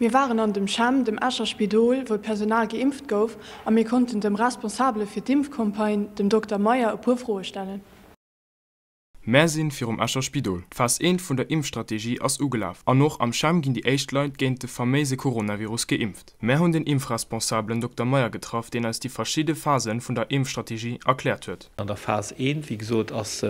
Mir waren an dem CHEM, dem Escher Spidol, wou d'Personal geimpft gouf, a mir konnten dem Responsabele fir d'Impfcampagne, dem Dokter Meyer, e puer Froe stellen. Mär sinn virum Escher Spidol. D'Phas eent vun der Impfstrategie ass ugelaf an och am CHEM ginn déi éischt Leit géint de faméise Coronavirus geimpft. Mär hunn den Impfresponsabelen Dokter Meyer getraff, deen eis déi verschidde Phasen vun der Impfstrategie erkläert huet. An der Phas eent, wéi gesot, ass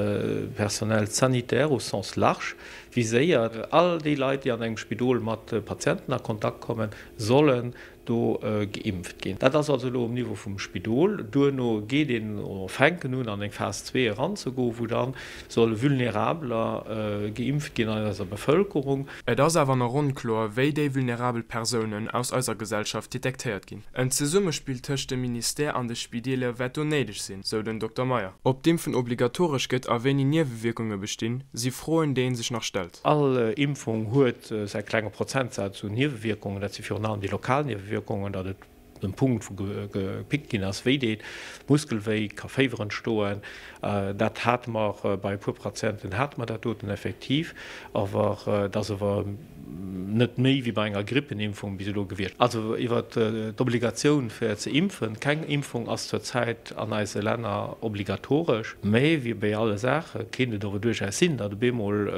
Personnel sanitaire au sens large viséiert. All déi Leit, déi an engem Spidol mat Patienten a Kontakt kommen, sollen do geimpft ginn. Dat ass also elo um Niveau vum Spidol. Duerno geet een oder fänken un an eng Phas zwee eranzegoen, wou da solle Vulnerabeler geimpft ginn an eiser Bevëlkerung. Et ass awer nach onkloer, wéi déi vulnerabel Persounen aus eiser Gesellschaft detektéiert ginn. En Zesummespill tëscht dem Ministère an de Spideeler wäert do néideg sinn, sou den Dokter Meyer. Ob d'Impfen obligatoresch gëtt a wéini Niewewierkunge bestinn, si Froen, déi ee sech nach stellt. All Impfung huet säi klenge Prozentsaz un Niewewierkungen. Dat si virun allem déi lokal Niewewierkungen, datt et um Punkt, wou gepickt ginn ass, wéi deet, Muskelwéi, ka Féiwer entstoen. Dat hate mer bei e puer Patienten, hate mer dat doten effektiv, awer et ass awer net méi wéi bei enger Grippenimpfung bis elo gewiescht. Also iwwer d'Obligatioun fir ze impfen, keng Impfung ass zur Zäit an eise Länner obligatoresch, mä wéi bei alle Saache kéint et awer duerchaus sinn, datt op eemol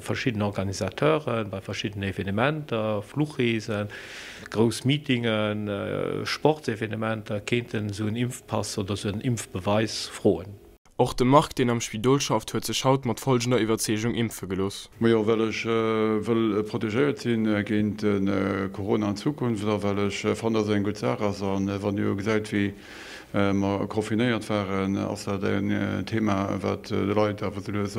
verschidden Organisateuren bei verschiddenen Evenementer, Fluchreesen, grouss Meetingen, Sportsevenementer kéinten esou en Impfpass oder esou en Impfbeweis froen. Och de Marc, deen am Spidol schafft, huet sech haut mat folgender Iwwerzeegung impfe gelooss. Majo, well ech wëll protegéiert sinn géint de Corona an Zukunft a well ech fannen, dass et eng gutt Saach ass. A wann ee jo gesäit, wéi mer confinéiert waren, ass dat en Thema, wat de Leit awer esou lues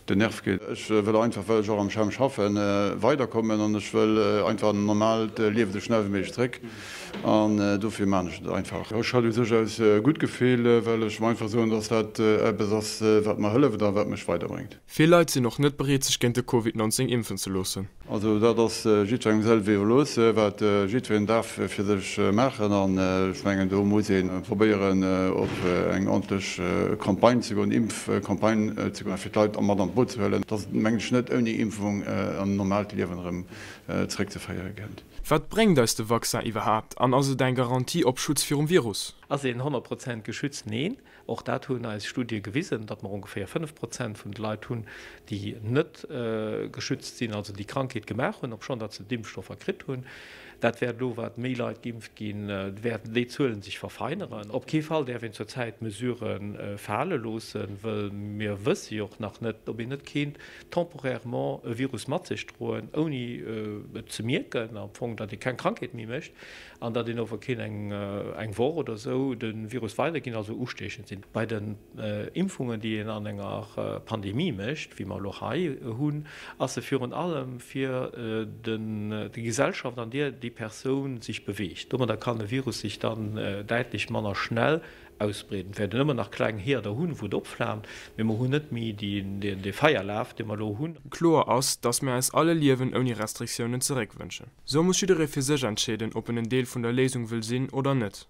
den Nerv geet. Ech wëll einfach, well ech och am CHEM schaffen, weiderkommen an ech wëll einfach an en normaalt Liewen esou schnell wéi méiglech zréck an dofir maan ech et einfach. Ech hat u sech aus gutt Gefill, well ech mer einfach soen, dass dat eppes ass, wat mer hëlleft a wat mech weiderbréngt. Vill Leit sinn och net bereet sech géint de Covid 19 impfen ze loossen. Also dat ass jiddwerengem selwer iwwerlooss, wat jiddwereen darf fir sech maachen. An ech mengen, do muss ee probéieren, op eng ordentlech Campagne ze goen, Impfcampagne ze goen, fir d'Leit mat an d'Boot ze huelen, dass et, mengen ech, net ouni Impfung an en normaalt Liewen erëm zeréckzeféiere gëtt. Wat bréngt eis de Vaccin iwwerhaapt an ass et eng Garantie op Schutz virum Virus? Ass een 100 Prozent geschützt? Neen. Och dat hunn eis Studie gewisen, datt mer ongeféier 5 Prozent vun de Leit hunn, déi net geschützt sinn, also déi Krankheet gemaach hunn, obschonn datt se d'Impfstoffer kritt hunn. Dat wäert elo, wat méi Leit geimpft ginn, wäerten déi Zuelen sech verfeineren. Op kee Fall däerf een zurzäit Mesurë fale loossen, wëll mir wësse jo och nach net, ob een net kéint temporairement e Virus mat sech droen, ouni et ze mierken, am Fong, datt ee keng Krankheet méi mécht. an datt een ower kéint eng Woch oder esou de Virus weiderginn, also ustiechend sinn. Bei den Impfungen, déi een an enger Pandemie mécht, wéi mer elo hei hunn, ass se virun allem fir déi Gesellschaft, an deer déi Persoun sech beweegt. Domadder kann e Virus sech dann däitlech manner schnell ausbreeden. Et wäerten ëmmer nach kleng Hierder hunn, wou et opflaamt, mee mer hunn net méi dee Feierlaf, dee mer elo hunn. Kloer ass, datt mir eis all e Liewen ouni Restriktiounen zeréckwënschen. Sou muss jidderee fir sech entscheeden, ob en en Deel vun der Léisung wëll sinn oder net.